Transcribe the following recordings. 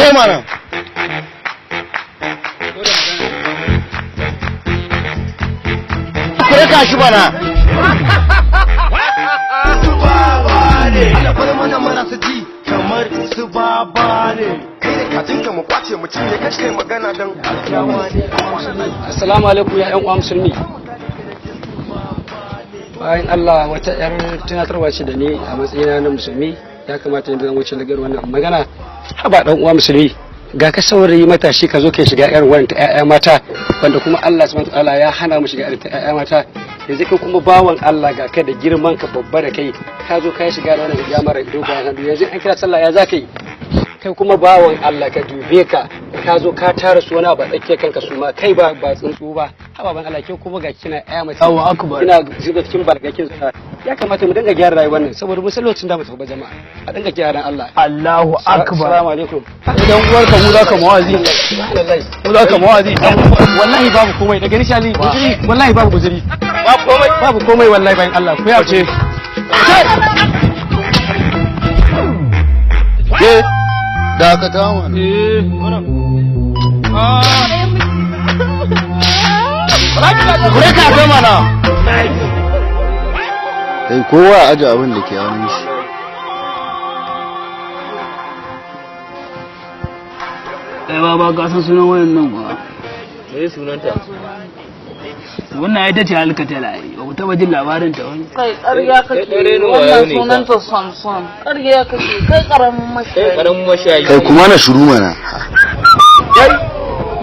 Ce mana. Ku raka shi bana. Su baba ne. Ana bar mana marasa ji kamar su baba ne. Kai ne kajinka mu kwace mu cinye kashi kai magana don alkyawa ne. Assalamu alaikum ya 'yan uwa musulmi. Bayan Allah, wata 'yar tunatarwa ce da ni a matsayina na musulmi ya kamata yanzu zan wuce lagar wannan magana. Haba dan uwa musulmi, ga ka saurayi matashi, ka zo kai shiga irin wannan ta 'ya'ya mata, wanda kuma Allah subhanahu wa ta'ala ya hana mu shiga irin ta 'ya'ya mata. Yanzu kai kuma bawan Allah, ga ka da girman ka, babba da kai, ka zo ka shiga da wannan riga mara dogayen hannu. Yanzu an kira sallah, ya za ka yi? Kai kuma bawan Allah, ka dube ka, ka zo ka tara su wani abu a tsakiyar kanka, su ma kai ba tsuntsu ba. Haba ban Allah, ke kuma ga kina ƴa mace, Allahu akbar. kina zuba cikin barkakin sa. Ya kamata mu dinga gyara rayuwar nan saboda mun san lokacin da mu tafi ba. Jama'a, a dinga gyaran Allah. Allahu akbar. Assalamu alaikum. Dan uwarka mu zaka mawazi. Subhanallah. Mu zaka mawazi dan uwar. Wallahi babu komai daga ni shali guzuri, wallahi babu guzuri, babu komai, babu komai wallahi. Bayan Allah, ku ya ce. Ke dakata mana. Ku raka ta mana. Kai, kowa ya aje abin da ke hannun shi. Kai ba ka san sunan wayan nan ba. Me sunanta? Wannan ita ce Alcatel ai. Ba ku taba jin labarin ta wani. Kai, ƙarya kake. Kai ɗan wayo Wannan ne ka. sunanta Samson. Ƙarya kake kai, ƙaramin Kai mashayi. karamin mashayi. Kai kuma na shiru mana.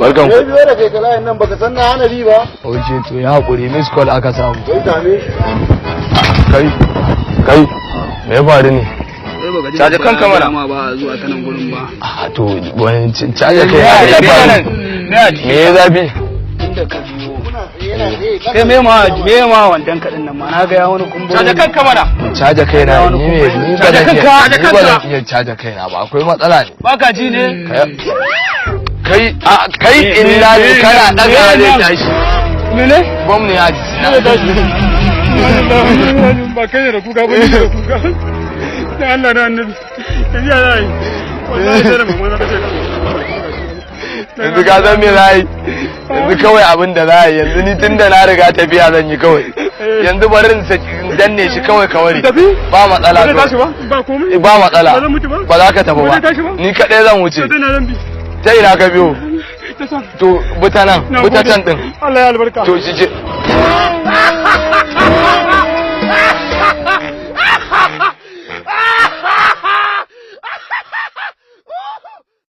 Barkan ku. Biyo da kai kalayin nan, baka san na hana bi ba. Oke, to ya hakuri, miss call aka samu. Kai same shi. Kai, kai, me ya faru ne? Caje kanka mana. Ma ba zuwa ta nan gurin ba. A to wani caje kai ya Me faru? Me Me ya zafi? Inda ka biyo. Kai, me ma wandan kaɗin nan ma na ga ya wani kumburi. Caje kanka mana. Caje kaina ni ne, ni ba Caje zan kanka, iya, caje ni ba zan kanka. iya caje kaina ba, akwai matsala ne. Baka ji ne? Kai, a kai, inna ne kana daga zai tashi. Mene? Bom ne ya ji. Ba kai ne da kuka ba, ni da kuka. Da Allah da annabi, yanzu ya zai wallahi sai da mama na ce. Yanzu ka san me za a yi? Yanzu kawai abin da za a yi, yanzu ni tun da na riga tafiya zan yi kawai. Yanzu bari in saki in danne shi kawai ka ware. Tafi? Ba matsala Ba zai tashi kawai. ba, ba komai. Ba matsala. Ba zan mutu ba. Ba za ka tafi Ba ba. zai tashi ba. Ni kaɗai zan wuce. To tana zan bi. Ta ina ka biyo? Ta can. To buta nan, Na buta gode. can din. Allah ya albarka. To shi ce.